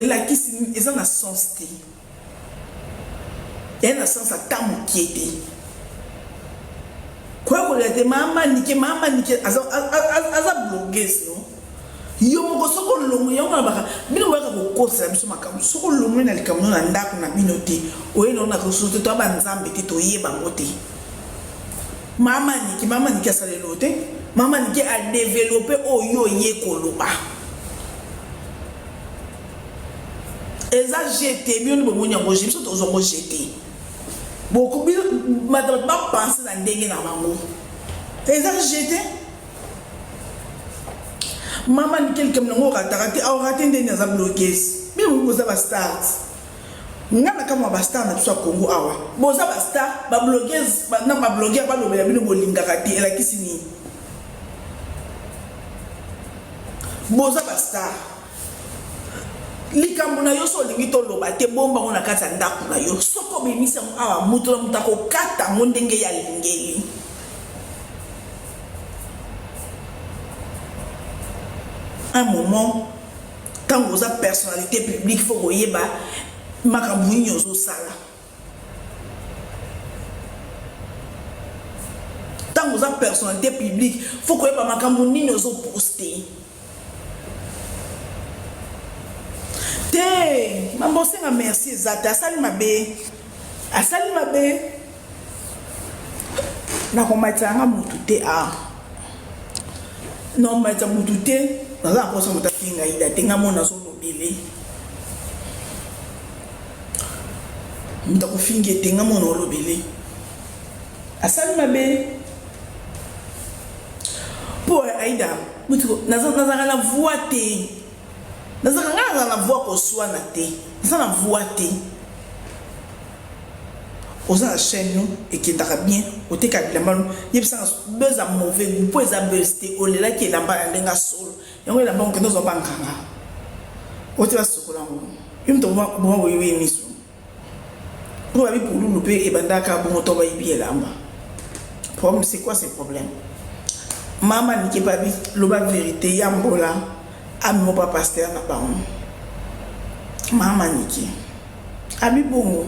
Elakisi nini? Eza na sens te. Eya na sens ata mukie te. Koya kolela te mama nike mama nike aza aza blogueuse no? Yo moko soki olongwe yango nalobaka bino boyaka kokosela biso makambo soki olongwe na likambo no na ndako na bino te oye na na reseau te toya ba nzambe te toyeba yango te. Mama nike mama nike asala eloko te mama nike a developper oyo yo oye koloba. Eza jeu te bino nde bomoni yango jeu biso tozwa yango jeu te boko bino bato ba pense na ndenge na bango eza jeu te mama nike likambo nango orataka te aorate ndeni aza blogueuse bino boza ba stars nga na kamwa ba star na biso ya Congo awa boza ba star ba blogueuse na ba blogueur balobela bino bolingaka te elakisi nini Boza ba star. Likambo na yo so olingi toloba te bomba yango na kati ya ndako na yo. Soki obimisi yango awa moto na moto akokata yango ndenge ye alingeli. Un moment ntango oza personnalité publique faut koyeba makambo nini ozosala. Tango oza personnalite publique faut koyeba makambo nini ozo poste. Te mambo osenga merci eza te asali mabe asali mabe nakomatisa nga mutu te ah nakomatisa mutu te naza na mposa moto afinga ida te nga mona azolobele Moto akofinga ete nga mona olobele asali mabe po Aida nazalaka na voix te nazalaka nga nazala na voix koswana te naza na voix te oza na chaîne no ekendaka bien oteka bilamba no yebisanga buzz ya mauvais goût po eza buzz te olelaki elamba na ndenge ya solo Yango elamba ngo kende ozwa ba nganga ote basokola yango yo moto boma boyebi miso po babi pululu pe ebandaka bongo to bayibi elamba problème c'est quoi ce problème mama nike babi loba verité yambola amemo pa pasteur na bango mama nike abi bongo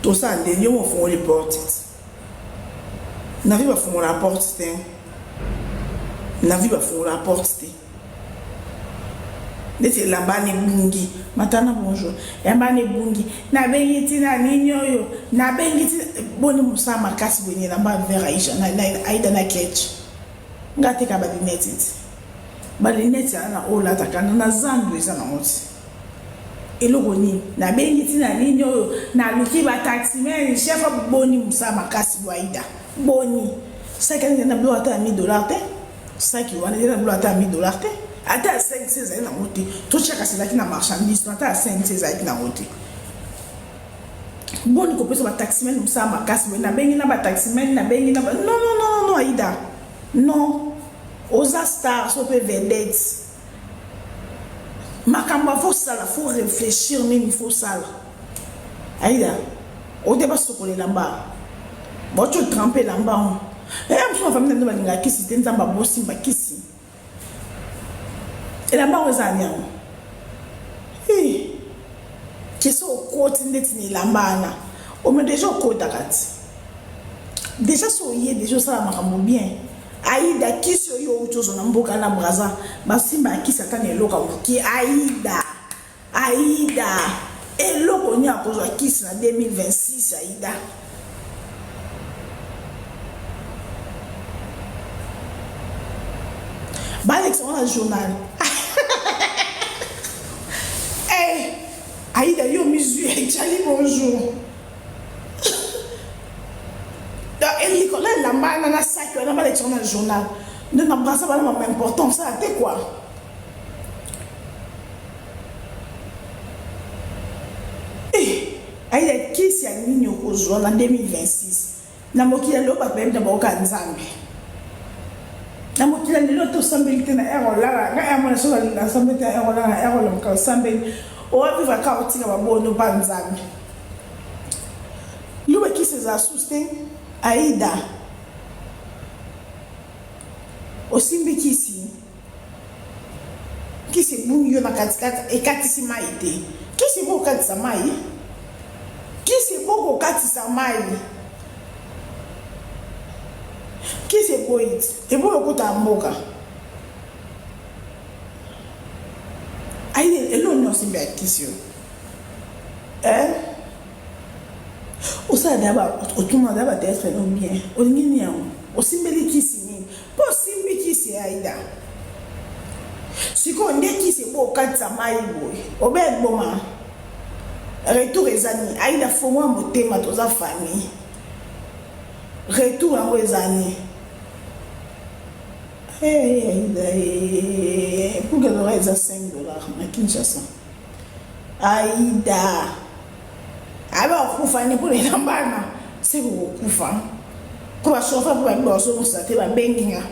tosala nde yo mofongoli porte Na vie ba fungolaka porte te. Na vie ba fungolaka porte te. Neti elamba wana ebungi. Matana bonjour. Elamba wana ebungi. Nabengi ntina nini oyo? Nabengi ntina boni mosala makasi boye na elamba ya vert Aisha na, na Aida na ketch. Nga ateka ba lunettes ti. Ba lunettes wana oyo olataka na zandu eza nango ti. Eloko nini? Nabengi ntina nini oyo? Naluki ba taximen chef boni mosala makasi boye Aida. Boni? Saki wana ezali na biloko ata ya 1000 dollars te. Saki wana ezali na biloko ata ya 1000 dollars te. Ata ya 500 ezali nango te. Totia kasi ezalaki na marchandise, ata ya 500 ezalaki nango te. Boni kopesa ba taximen mosala makasi boye? Nabengi na ba taximen, nabengi na ba non non non non Aida. Non. Oza star so pe vedette. Makambo ya faut sala faut reflechir nini faut sala aida ote basokola elamba bauti otrempe elamba yango eya mosusu na famille na bino balingaka kisi te nzambe abosimba kisi elamba yango eza ni yango kesi okoti ndeti na elamba wana ome deja okotaka ti deja so oye deja osala makambo bien Aida kisi oyo owuti ozwa na mboka na Brazza basimbaka kisi ata na eloko ya mokie Aida Aida eloko nini akozwa kisi na 2026 Aida balekisa ngo na journal eh Aida yo mizwi Charlie bonjour Likolo ya elamba wana na saki wana balekisa na journal nde na brasa bana mama important osala te kua eh, ayida kisi ya nini okozwa na 2026 na mokili ya lelo bato bayebi na baoka nzambe na mokili ya lelo tosambeli te na ere olala ngai amona so nasambeli te na ere olala na ere olamuka osambeli oavivre kaka otika babono ba nzambe Yo kisi eza sous te Aida osimbi kisi? Kisi ebungi yo na katikati ekatisi mai te. Kisi ebo kokatisa mai? Kisi ebo kokatisa mai? Kisi eboyi ti eboyi okota ya mboka. Ayi eloko nini osimbi ya kisi oyo? Eh? Osala deja ba otuna deja ba theatre no bien. Olingi nini yango? Osimbeli kisi nini? Po osimbi kisi ya Aida. Sikoyo nde kisi ebo okatisa mayi boye. Obe liboma. Retour eza nini? Aida fongola motema toza famille. Retour yango eza nini? Hey, Aida, hey. Pour que eza 5 dollars na Kinshasa. Aida. Abe okufa ni mpona elamba na se kokokufa ko bachauffeur mpe babi bazongisa te babengi nga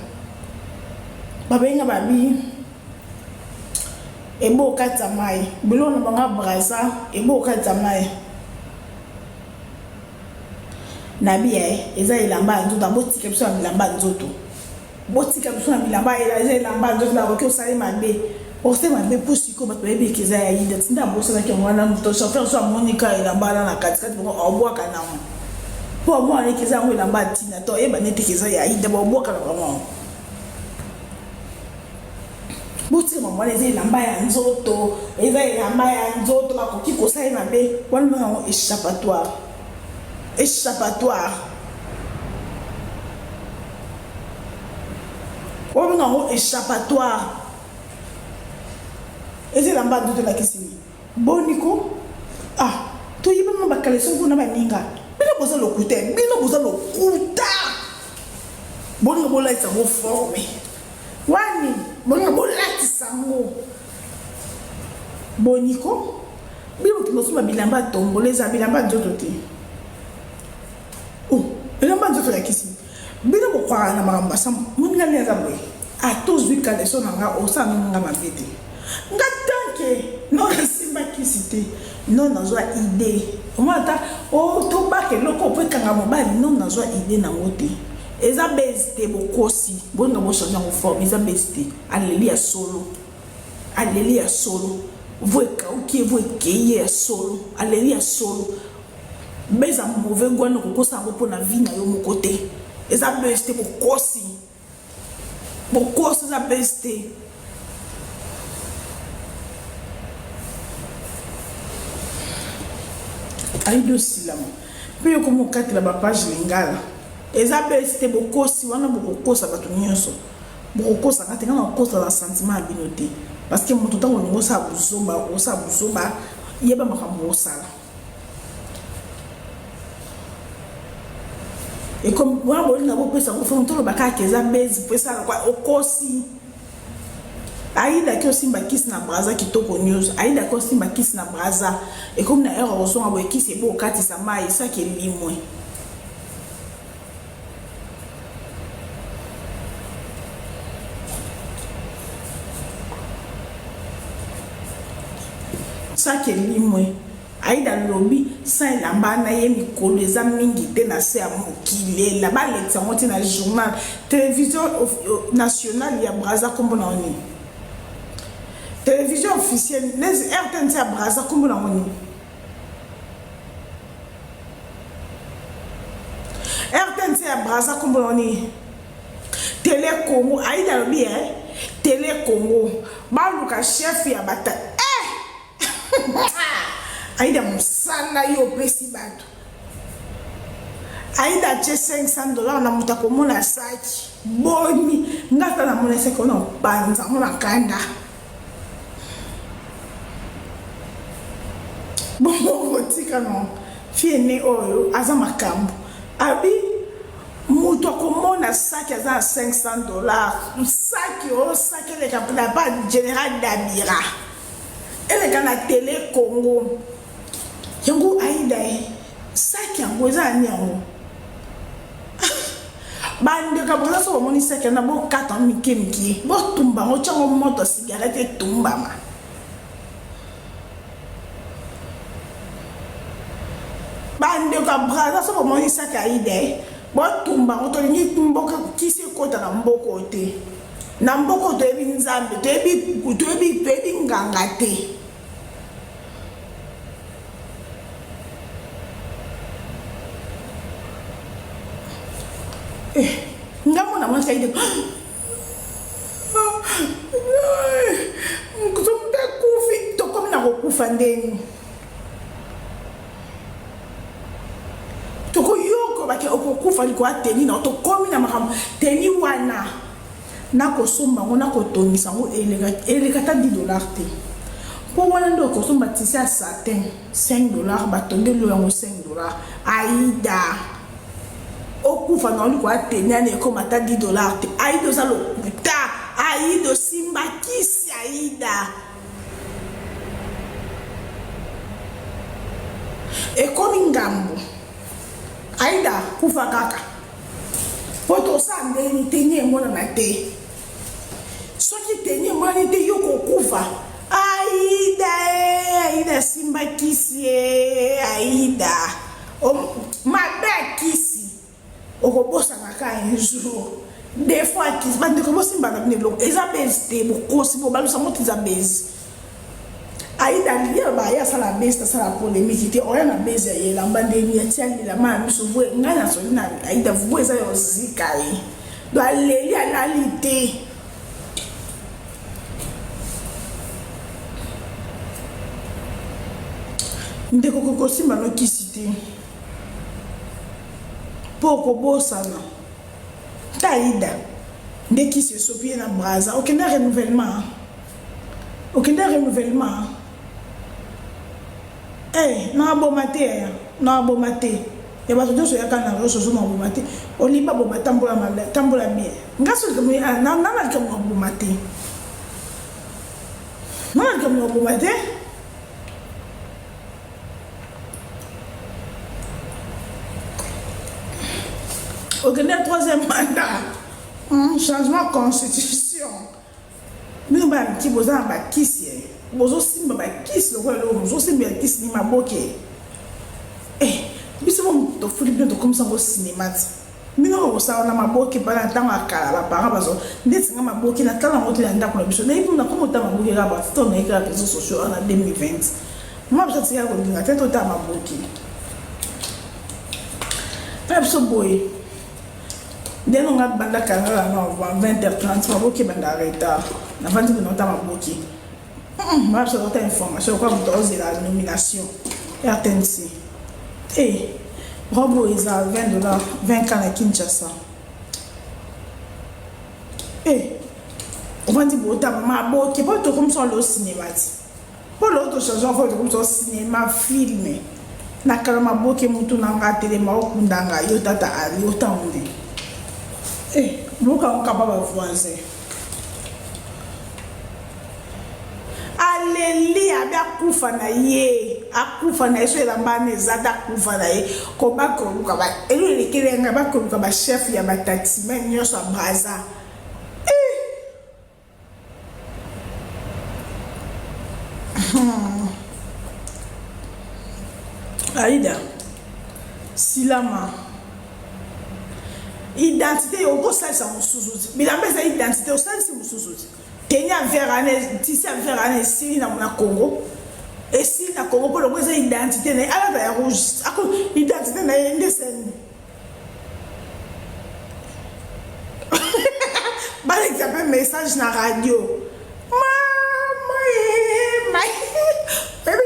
babengi nga babi ebo okatisa mai biloko na bango ya braza ebo okatisa mai nabi ye eza elamba ya nzoto abotika biso na bilamba ya nzoto Botika biso na bilamba eza elamba nzoto bakoki osali mabe osali mabe mpo sikoyo bato bayebi eke eza ya yinda ti nde abosanaki yango wana moto chauffeur so amoni ka elamba wana na katikati bongo aobwaka nango mpo amona eke eza yango elamba ya ntina to ayeba nete eke eza ya yinda baobwaka na bango yango botika mama wana eza elamba ya nzoto eza elamba ya nzoto bakoki kosala mabe wana yango échappatoire échappatoire Obenga yango échappatoire. Eza elamba nzoto elakisi nini? Boni ko? Ah, toyiba mwa ba caleçon kuna baninga. Bino boza lokuta, bino boza lokuta. Bolinga bolatisa yango forme. Wani, bolinga bolatisa yango. Boni ko? Bino bokende bilamba tombola eza bilamba nzoto te. Oh, elamba nzoto elakisi bino bokwaka na makambo basa moninga nde aza boye ata ozwi kaleso na nga osala nonga nga mabe te nga tanke no nasimba kisi te no nazwa idee omona ata oh, tobaka eloko mpo ekanga mobali no nazwa idee nango te eza base te bokosi bolinga bochange yango forme eza base te aleli ya solo aleli ya solo vo ekauki ye vo ekei ye ya solo aleli ya solo Buzz ya mauvais goût wana okokosa yango mpo na vie na yo moko te. Eza buzz te bokosi. Bokosi eza buzz te. Ayido silama mpe yo komi okatela ba page lingala eza buzz te bokosi wana bokokosa bato nyonso bokokosa nga te nga nakokosa na sentiment ya bino te parce que moto ntango olingi osala buzoba osala buzoba yeba makambo osala ekomi wana bolinga bopesa ngo fono toloba kaka eza bezi mpo esala kwa okosi ayidaki osimba kisi na braza kitoko news ayidaki osimba kisi na braza ekomi na heure ozonga boye kisi ebo okatisa mai esaki elimwe Saki elimwe. Aida alobi sans elamba na ye mikolo eza mingi te na se ya mokili ela balekisa yango ti na journal television nationale ya Brazza kombo na yango nini television officielle les RTNC ya Brazza kombo na yango nini RTNC ya Brazza kombo na yango nini Tele Congo Aida alobi eh Tele Congo baluka chef ya bata eh Aida mosala yo opesi bato Aida atie 500 dollars na moto akomona saki boni nga ata namona saki wana opanza ngo na kanda bongo kotika no fille ne oyo aza makambo abi moto akomona saki aza na 500 dollars saki oyo saki eleka na pa general dabira Eleka na tele Congo. Yango Aida eh. Saki yango eza ya nini yango? Bandeko ya Brazza soki bomoni saki wana bokata yango mike mike. Botumba yango, tia yango moto ya cigarette etumbama. Bandeko ya Brazza soki bomoni saki ya Aida eh. Botumba yango tolingi mboka kisi ekota na mboka oyo te. Na mboka oyo toyebi Nzambe, toyebi, toyebi, toyebi nganga te. Eh, nga mona mwasi ayi akufi tokomi na kokufa ndenge tokoyoka bake okokufa likolo ya teni na tokomi na makambo teni wana nakosomba yango nakotongisa yango eleka ata 10 dollar te mpo wana nde okosomba tisi ya satin 5 dollar batongeli yo yango 5 dollar aida okufa na oliko ya teni wana ekoma ata 10 dollar te aida oza lokuta aida osimba kisi aida ekomi ngambo aida kufa kaka mpo tosala ndeni teni emonana te soki teni emonani te yo kokufa aida e aida simba kisi e aida mabe ya kisi okobosana ka un jour des fois kisi bandeko bosimba na bino eloko eza base te bokosi bobalusa moto eza base aida ye aloba ye asala base asala polemiki te oya na base ya ye elamba ndeni atia lilama ya miso vue ngai nasoli na aida vue eza ya ozika ye do aleli alali te ndeko kokosimba nokisi te mpo okobosana ta aida nde kisi esopi ye na braza okenda renouvellement okende renouvellement eh na boma te yaya na boma te ya bato nyonso yaka na réseau sociaux na boma te olingi baboma tambola mabe tambola bien nga so likambo ah, na na likambo ya boma te na na likambo ya boma te okende troisième mandat changement constitution Bino bana mike boza na bakisi eh. Bozosimba bakisi lokola eloko bozosimba ya kisi ni maboke eh. Biso mo tofuli bino tokomisa yango cinema ti bino kosala na maboke bana ntango ya kala baparent bazo ndeti nga maboke natala yango te na ndako na biso nayebi nakoma otala maboke kaka bato naye kaka réseau sociaux wana 2020 mwa biso atikala kolinga te totala maboke mpe biso boye Ndenge nga banda kanga na 20h30 maboki ebanda retard navandi kuna ota maboki nga biso ota information kwa moto ozela nomination RTNC eh robe oyo eza 20 dollars 20 k na Kinshasa eh ovandi bota maboki po tokomisa lo cinéma ti Po lelo to change yango tokomi so cinema film na kala maboke mutu na nga telema okunda nga yo tata ali otango nde eh boka kaba ba voisin aleli abe akufa na ye akufa na ye so elamba wana eza te akufa na ye ko bakoluka ba elo elekeli nga bakoluka ba chef ya ba taximen nyonso ya braza eh Aida silama identité okosalisa mosusu ti bilamba eza identité osalisi mosusu ti teni ya vert wana tisi ya vert wana esili na congo esili na congo mpo longo eza identité na ye alata ya rouge ako identité na ye nde seni balekisa mpe message na radio mama oyebi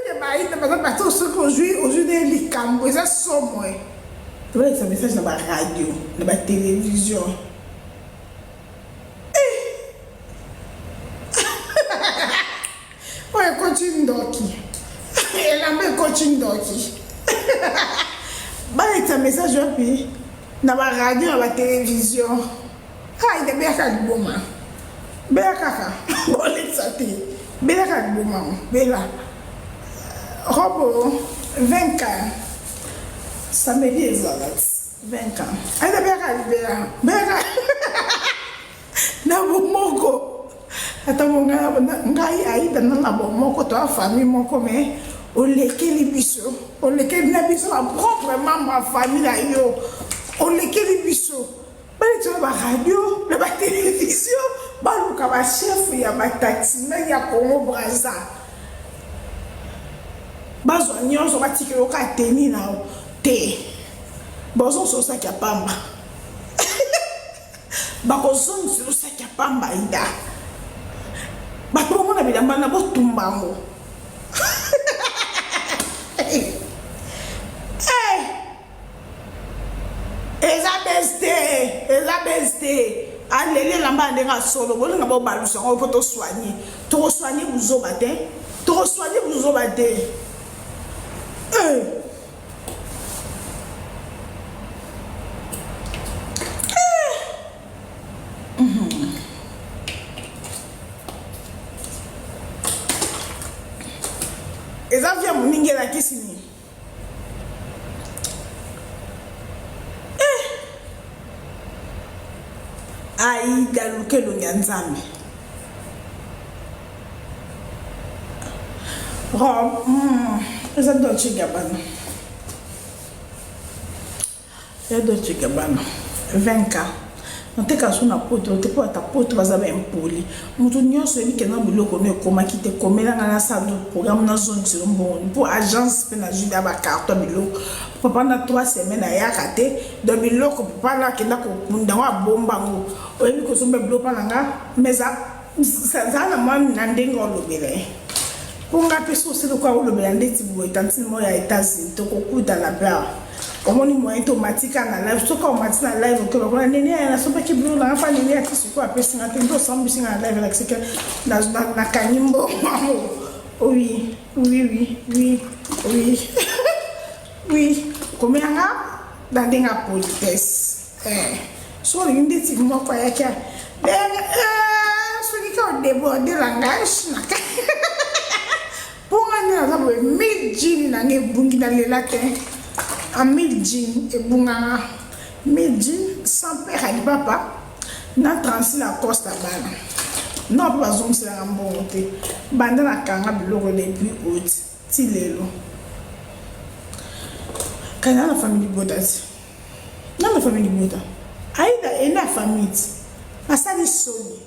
ke baina baza bato soki ozwi ozwi nde likambo eza somo e balekisa message na baradio na batelevizio oyo ekoti ndoki elamba ekoti ndoki balekisa message wapi na baradio na batelevizio aide beyaka liboma bela kaka bolekisa te bela kaka liboma bela robo 20 samedi ezala 20 aide beyaka libela bela na bomoko ata ngai aida na na bomoko to famille moko me olekeli biso olekeli na biso ba propre membre ya famille na yo olekeli biso baleti na baradio na batelevizio. Baluka ba chef ya ba taximen ya Congo Brazza. Bazwa nyonso batikela yo kaka tenue na yo te. Bazongisa yo saki ya pamba. Bakozongisa yo saki ya pamba Aida. Bato bamona bilamba na botumba yango. Eh! Eza buzz te, eza buzz te. Aleli elamba ya ndenge ya solo, bolinga bobalusa yango mpo to soigner. Toko soigner buzoba te. Toko soigner buzoba te. Eh! Eza vie ya moninga elakisi nini? Eh! Aida luka elongi ya Nzambe. Robe, eza Dolce Gabbana. Ya Dolce Gabbana 20K. Nateka so na poto te mpo ata poto baza ba impoli. Moto nyonso oyebi kena biloko no ekomaki te komela nga nasala programme nazongiselo mbongo mpo agence mpe nazwi da ba carton biloko. Papa na 3 semaines ayaka te donc biloko papa na akenda kokunda yango abomba yango. Oyebi kosomba biloko mpa na nga mais zala na mwa na ndenge olobela ye. Mpo nga mpe soki osili lokola olobela ndeti boye tantine moko ya Etats-Unis tokokutana mpe awa. Omoni moyen te omati kaka na live soki omati na live oke lokola nene ya nasombaki biloko na nga mpa nene ati sikoyo apesi nga te nde osambwisi nga na live elakisi ke nakangi mbongo yango. Oui, oui, oui, oui, oui. Oui, komela nga na ndenge ya politesse. Eh, soki olingi ndeti moko ayaki eh, soki ka odeborde langage na mpo nga nde naza boye mille jean na nga ebungi nalela te a mille jean ebunganga mille jean sans père alipapa na 36 na costa bana non mpo bazongiselanga mbongo te banda nakanga biloko depuis août ti lelo kana na famille libota ti na na famille libota aida enda famille ti asali soni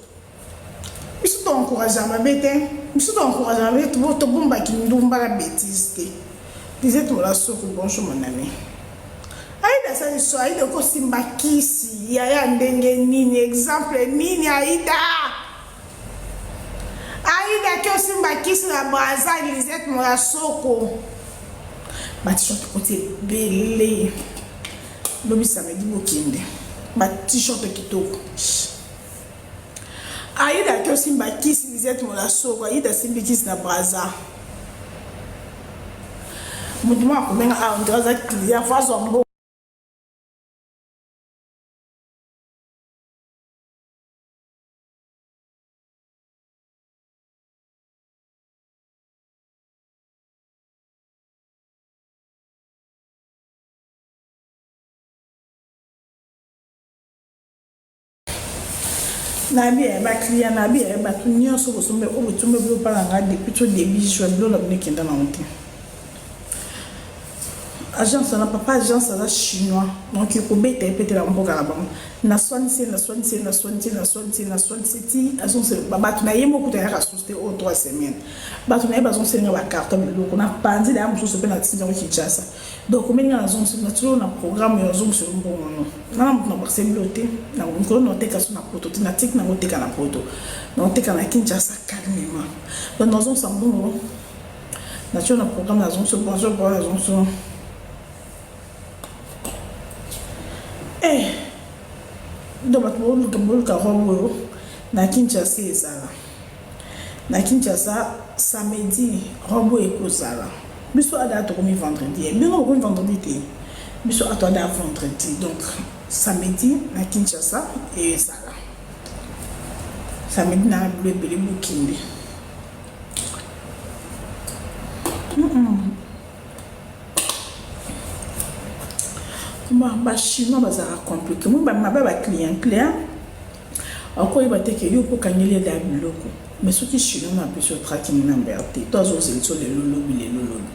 biso to encourage mabe te biso to encourage mabe te tobombaki ndumba na bêtise te. Lisette Molasoko bonjour mon ami. Aida asali so Aida okosimba kisi yaya ndenge nini exemple nini Aida Aida ke osimba kisi na Brazza Lisette Molasoko ba t-shirt ekoti ebele lobi samedi bokende ba t-shirt kitoko. Aida ake osimba kisi Lisette Molasoko Aida asimbi kisi na Brazza moto moko akobenga awa ndira aza client fo azwa mbongo. Nabi eh, ba client nabi eh, bato nyonso bosombe oyo botumbe bilo mpa na ngai depuis to début juin bilo na bino ekenda nango te. Agence wana papa agence aza chinois donc ekobeta ye pete na mboka na bango. Naswanisi ye naswanisi ye naswanisi ye naswanisi ye naswanisi ye ti azongisela bato na ye moko kutu ayaka susu te oyo 3 semaines bato na ye bazongiseli nga ba carton biloko na panzi na ya mosusu mpe natindi yango Kinshasa. Donc omeli nga nazongisa natuli na programme ya ozongisa yo mbongo no nga na moto na bakisa bilo te na mikolo na oteka so na poto te natiki nango oteka na poto na oteka na Kinshasa calmement donc nazongisa mbongo natuli na programme nazongisa bonjour bonjour nazongisa eh donc bato boluka boluka robe oyo na Kinshasa ezala Na Kinshasa samedi robe oyo ekozala biso ada tokomi vendredi bino bokomi vendredi te biso ato ada vendredi donc samedi na Kinshasa ezala samedi na bilo ebele bokende ba chinois bazalaka compliqué moi mabe ba client client Akoyeba te ke yo pe okangeli ye deja biloko mais soki chinois na apesi yo tracking number te to azozela biso lelo lobi lelo lobi.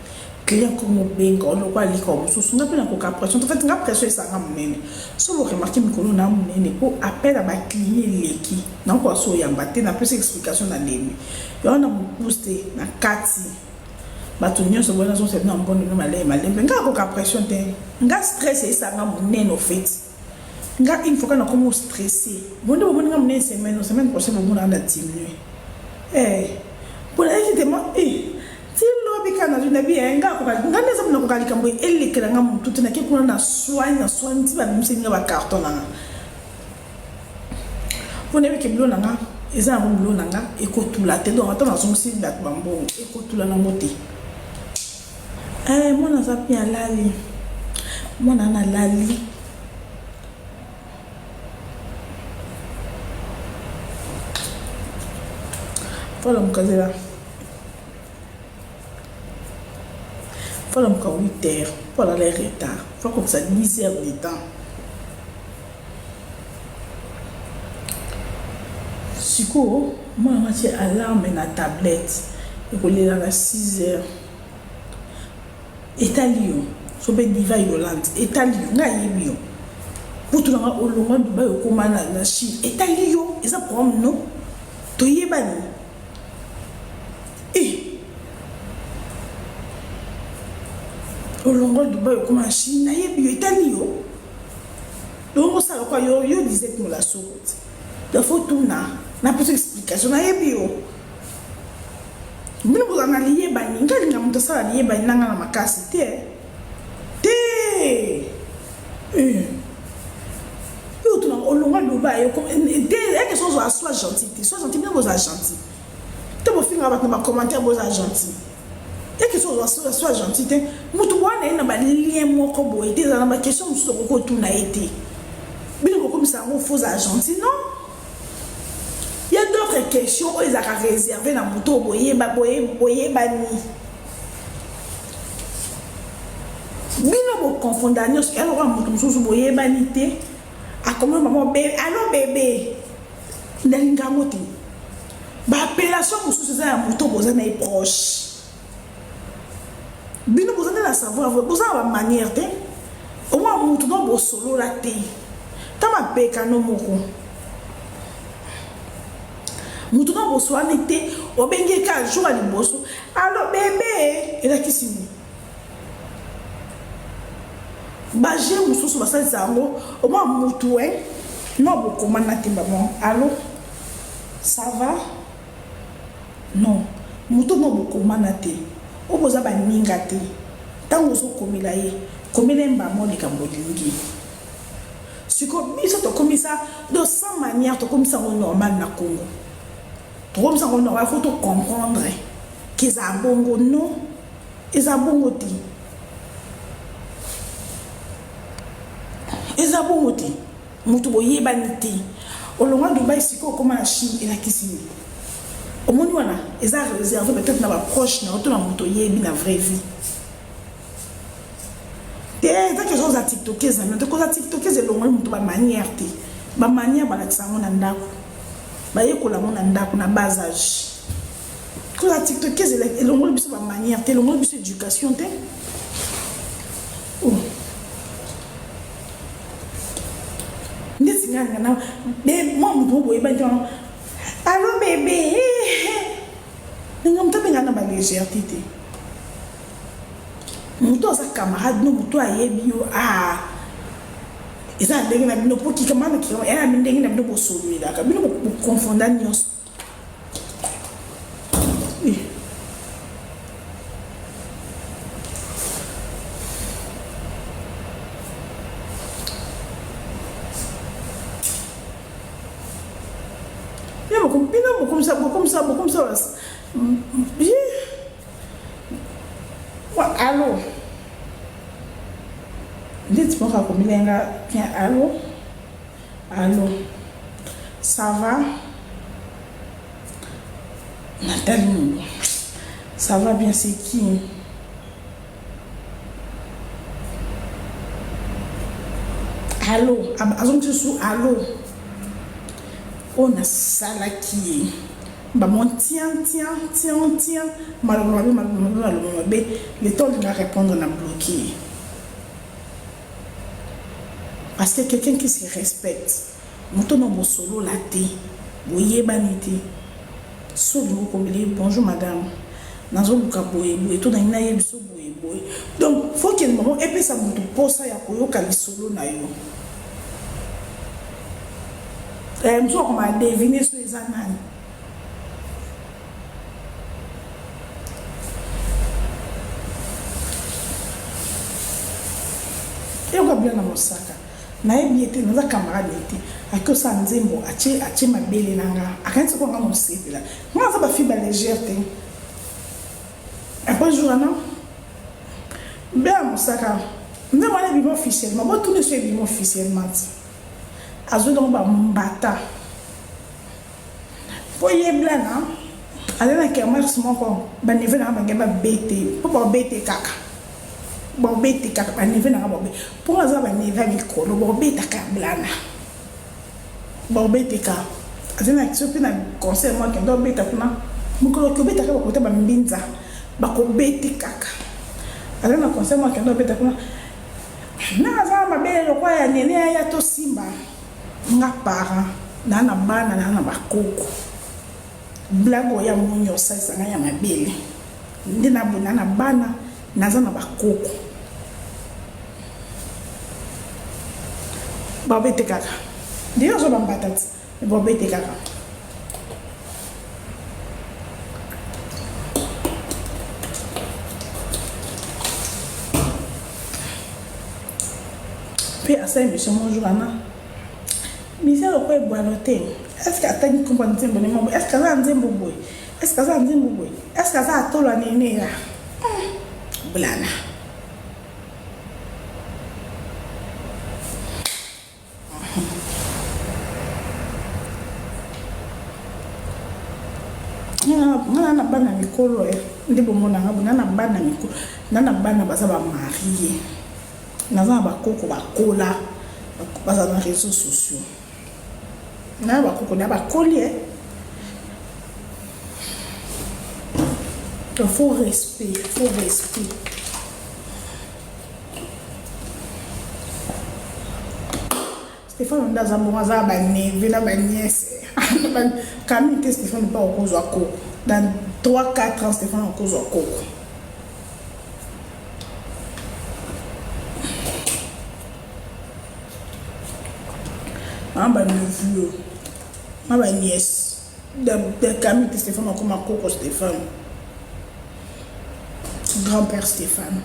Client komo benga oloko alika mosusu nga mpe nakoka pression en fait nga pression esanga monene so bo remarque mikolo na monene mpo appel ya baclient eleki nakoka so oyamba te napesi explication na lembi yango na mokuse te na kati bato nyonso boye nazongisa bino ya mbondo bino maleye malembe nga akoka pression te nga stress esanga monene au fait nga une fois ka nakomi ostresse bonde bomoni nga monene semaine semaine prochaine bomona na diminue eh mpo nayaki tema eh ti lobi kaka nazwi na bi eh, nga akoka nga nde eza nakoka likambo elekela nga motu te nake kuna na soigne na soigne ti babimiseli nga bacarton na nga mpo nayebi ke bilo na nga eza yango bilo na nga ekotula te donc ata nazongisi bato bambongo ekotula nango te eh, mwana aza mpe alali mwana ana alali falamuka zela falamuka 8 heures mpo alala retard fakokisa 10 heures de temps Sikoyo mwana ngo atie alarme na tablette ekolela na 6 heures etali yo so mpe diva yolande etali yo ngai ayebi yo kutu nanga olongwa dubai okoma na, na chine etali yo eza problème no toyebani eh. Olongwa Dubai okoma na Chine nayebi yo etali yo donc osala lokola yo yo disette molasoko ti donc faut tuna napesa explication nayebi yo bino bozala na liyebani ngai alinga moto asala liyebani na ngai na makasi te te eh. yo tuna olongwa Dubai te eke so ozala soit gentil te soit gentil bino bozala gentil te bofinga bato na bacommentaire bozala gentil eke so ozwa soit gentil te motu wana ye na balien moko boye te ezala na baquestion mosusu okoki otuna ye te bino bokomisa yango fo ozala gentil non ya d'autres questions oyo ezalaka réserve na motu oyo boyebani bino bokonfonda nyonso ya lokola moto mosusu boyebani te akomi mama alo bebe nalinga yango te baappellation mosusu eza ya moto boza na ye proche bino boza nde na savoir boza na bamanière te omwa motu no bosolola te ta mapekano moko motu no boswani te obengi ye kaka jour ya liboso alo bebe elakisi nini baje mosusu basalisa yango omwa mutu e no bokomana te bango allo ça va non moto no bokomana te oyo boza baninga te ntango ozokomela ye komela ye mbamo likambo olingi sikoyo biso tokomisa de sans manière tokomisa yango normal na congo tokomisa yango normal fo tocomprendre ke eza bongo non Eza bongo te. Eza bongo te. Moto boyebani te. Olongwa Dubai sikoyo okoma na Chine elakisi nini? Omoni wana eza réservé peut-être na ba proche na yo to na moto oyebi na vraie vie. Te eza ke oza tiktokeuse na te koza tiktokeuse elongoli moto ba manière te. Ba manière balakisa yango na ndako. Bayekola yango na ndako na bas âge. Koza tiktokese elongoli biso ba manière te elongoli biso éducation te oh. ndeti nga nga na mwa moto mo boyebani te wana alo bebe nga moto abenga na ba légèreté te moto aza camarade no moto ayebi yo ah eza na ndenge na bino mpo kikamana kikamana ya na ndenge na bino bosololelaka bino bokonfonda nyonso Bino bokomisa bokomisa bokomisa allo ndeti moko akomeli nga bien allo Allo ça va Nathalie Mungu ça va bien c'est qui Allo azongisi su allo oyo nasalaki ye. Ba mon tiens tiens tiens tiens maloba mabe maloba mabe maloba mabe le temps olinga répondre na bloquer ye parce que quelqu'un qui se respecte moto na bosolola te boyebani te so olingi okomeli ye bonjour madame nazoluka boye boye to nalingi nayebiso boye boye donc faut kende bango epesa moto mposa ya koyoka lisolo na yo Eh, mosusu akoma devine so eza nani. Eyoka bila na mosaka. Nayebi ye te, naza camarade ye te. Aki osala nzembo, atie atie mabele na nga. Akanisi ko nga mosepela. Nga naza ba fille ba légère te. Après jour wana, Bea mosaka. Nzembo wana ebima officiellement. Botuni so ebima officiellement ti. Azui donc ba mbata po ye blana aza na kermesse moko ba neveu nanga bange ba bete po ba bete kaka ba bete kaka ba neveu nanga ba bete po aza ba neveu ya mikolo ba beta kaka blana ba bete kaka aza na soki na concert moko akende obeta kuna mokolo akobeta kaka bakota ba mbinza bakobete kaka aza na concert moko akende obeta kuna Nga naza na mabele lokola ya nene aya to simba nga parent na na bana na na bakoko blague oyo ya moni osalisa nga ya mabele nde na na na bana naza na bakoko babete kaka nde ozo bambata ti babete kaka Mpe asali emission moko jour wana musicien lokola ebwalo te est ce que atangi nkombo ya nzembo ne moko est ce que aza na nzembo boye est ce que aza na nzembo boye est ce que aza atola nene ya blana nga na bana mikolo eh. Nde bomona nga na na bana mikolo na na bana baza ba marie naza na bakoko bakola baza na réseaux sociaux na bakoko na bakoli eh. Donc faut respect, faut respect. Stéphane nde aza bongo aza ba neveu na ba nièce Camille te Stéphane pa okozwa koko dans 3 4 ans Stéphane okozwa koko na ba neveu na ba nièce de Camille te Stéphane akoma koko Stéphane grand-père Stéphane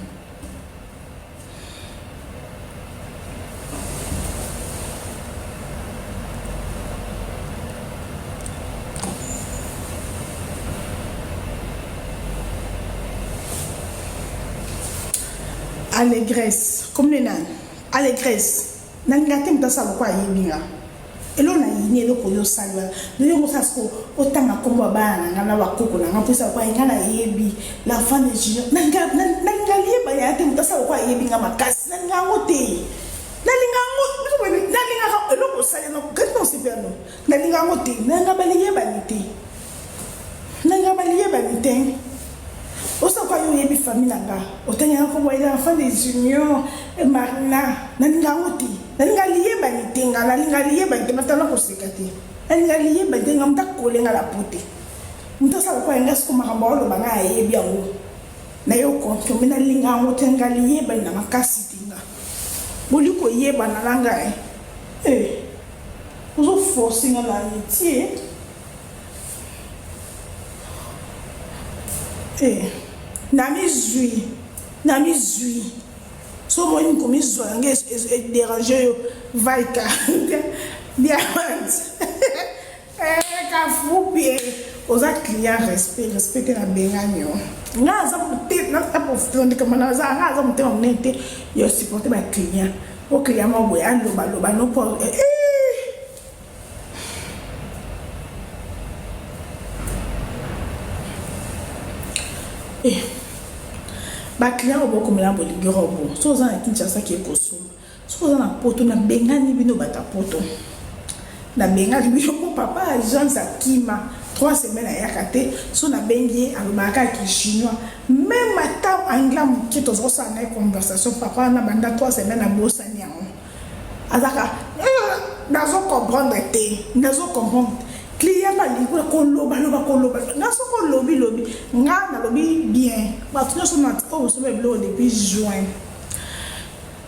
Allégresse comme nani Allégresse nalinga te moto asala lokola ayebi nga Eloko na yini eloko oyo osali wana donc yo mosala siko otanga nkombo ya bana na nga na bakoko na nga mpo esala lokola nga nayebi l'enfant de junior nalinga liyeba yaya te moto asala lokola ayebi nga makasi nalinga yango te nalinga yango nalingaka eloko osali yango kati na osepela no nalinga yango te nalinga baliyebani te nalinga baliyebani te Osaka yo oyebi famille na nga otangi nga kombo ya enfant de junior marina nalinga yango te nalinga liyebani te nga nalinga liyebani te batala koseka te nalinga liyebani te nga moto akole nga la pote moto asala lokola nga siko makambo aoloba nga ayebi yango na yo confirme nalinga yango te nga liyebani na makasi te nga boli koyebana na ngai eh ozo force nga na amitié Eh, namizwi namizwi so omoni komizwa yango ederange yo vaika diamant eh, kafupi eh. oza client respect respect te nabengani yo nga aza motema nga aza motema monene te yo supporte baclient o client moko boye alobaloba nopo eh, Eh, ba client oyo bokomela bolingi robo soki oza na kinshasa ke kosomba soki oza na poto nabengani bino bato ya poto nabengani bino mpo papa agence akima 3 semaines ayaka te. So nabengi ye, alobaka kaka kichinois, même ata anglais moke tozosala na ye conversation. Papa wana, banda 3 semaines, abosani yango. Azaka nazo comprendre te, nazo comprendre. Client balingi kolobaloba, koloba nga. Soki olobi lobi, nga nalobi bien. Bato nyonso na oyo bosomba biloko depuis juin,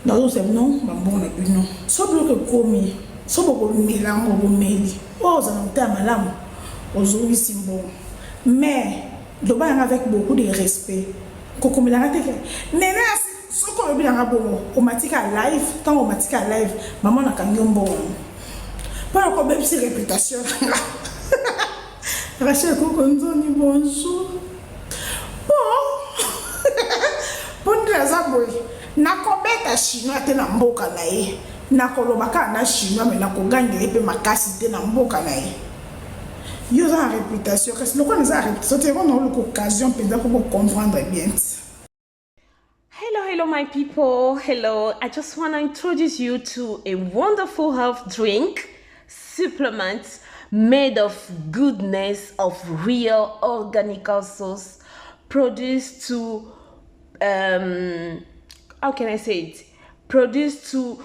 nazosala bino bambongo na bino. So biloko ekomi, so bokomela yango, bomeli oyo ozala motema malamu, ozongisi mbongo. Mais loba yanga avec beaucoup de respect. Kokomelanga te ke nene. Soki olobi nanga bongo, omatika live. Ntango omatika live, mama, nakangi yo mbongo mpona kobebisi réputation nanga. Rachel Koko Nzoni, bonjour. Bon, mpo nde aza boye, nakobeta chinois te na mboka na ye. Nakoloba kaka na chinois, mais nakogangela mpe makasi te na mboka na ye. Yo oza na réputation, kasi lokola naza na réputation te, yango naoluka occasion mpenza mpo bocomprendre bien ti. Hello, hello, my people. Hello. I just want to introduce you to a wonderful health drink supplement made of goodness of real organic source produced to how can I say it? Produced to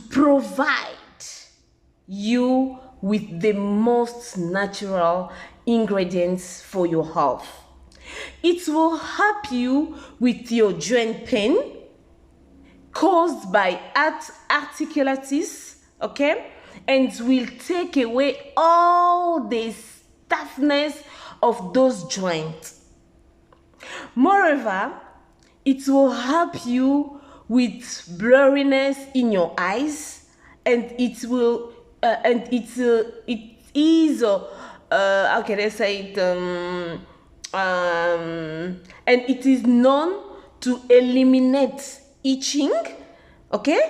provide you with the most natural ingredients for your health. It will help you with your joint pain caused by articulitis, okay? And will take away all the toughness of those joints. Moreover, it will help you with blurriness in your eyes, and it will and it's it is how can I say it, and it is known to eliminate itching, okay,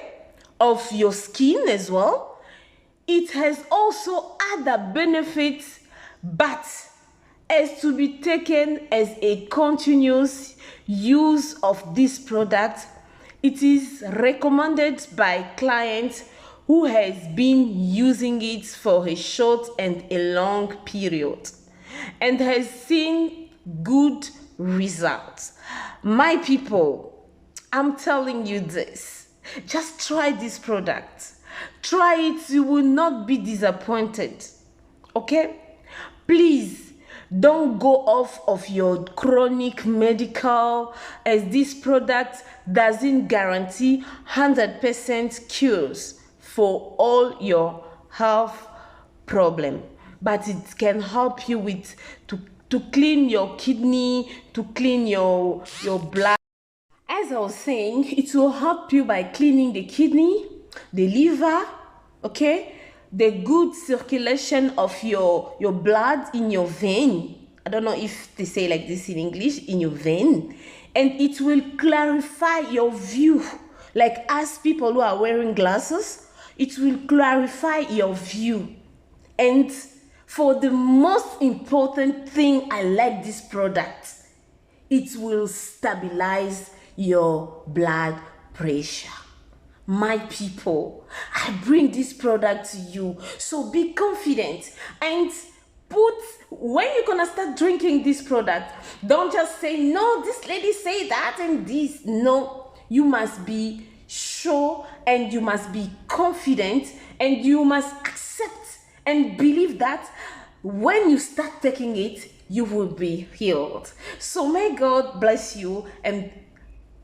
of your skin as well. It has also other benefits, but as to be taken as a continuous use of this product, it is recommended by clients who has been using it for a short and a long period and has seen good results. My people, I'm telling you this. Just try this product. Try it, you will not be disappointed. Okay? Please don't go off of your chronic medical, as this product doesn't guarantee 100% cures for all your health problem, but it can help you with to clean your kidney, to clean your blood. As I was saying, it will help you by cleaning the kidney, the liver, okay, the good circulation of your blood in your vein. I don't know if they say like this in English, in your vein. And it will clarify your view. Like us people who are wearing glasses, it will clarify your view. And for the most important thing, I like this product. It will stabilize your blood pressure. My people, I bring this product to you. So be confident and put when you're gonna start drinking this product. Don't just say, "No, this lady say that and this." No, you must be sure and you must be confident and you must accept and believe that when you start taking it, you will be healed. So may God bless you and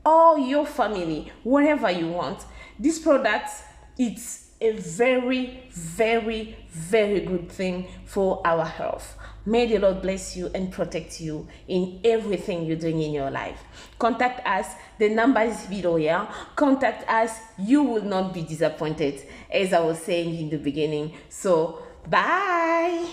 all your family, wherever you want. This product, it's a very, very, very good thing for our health. May the Lord bless you and protect you in everything you're doing in your life. Contact us. The number is below here. Contact us. You will not be disappointed, as I was saying in the beginning. So, bye.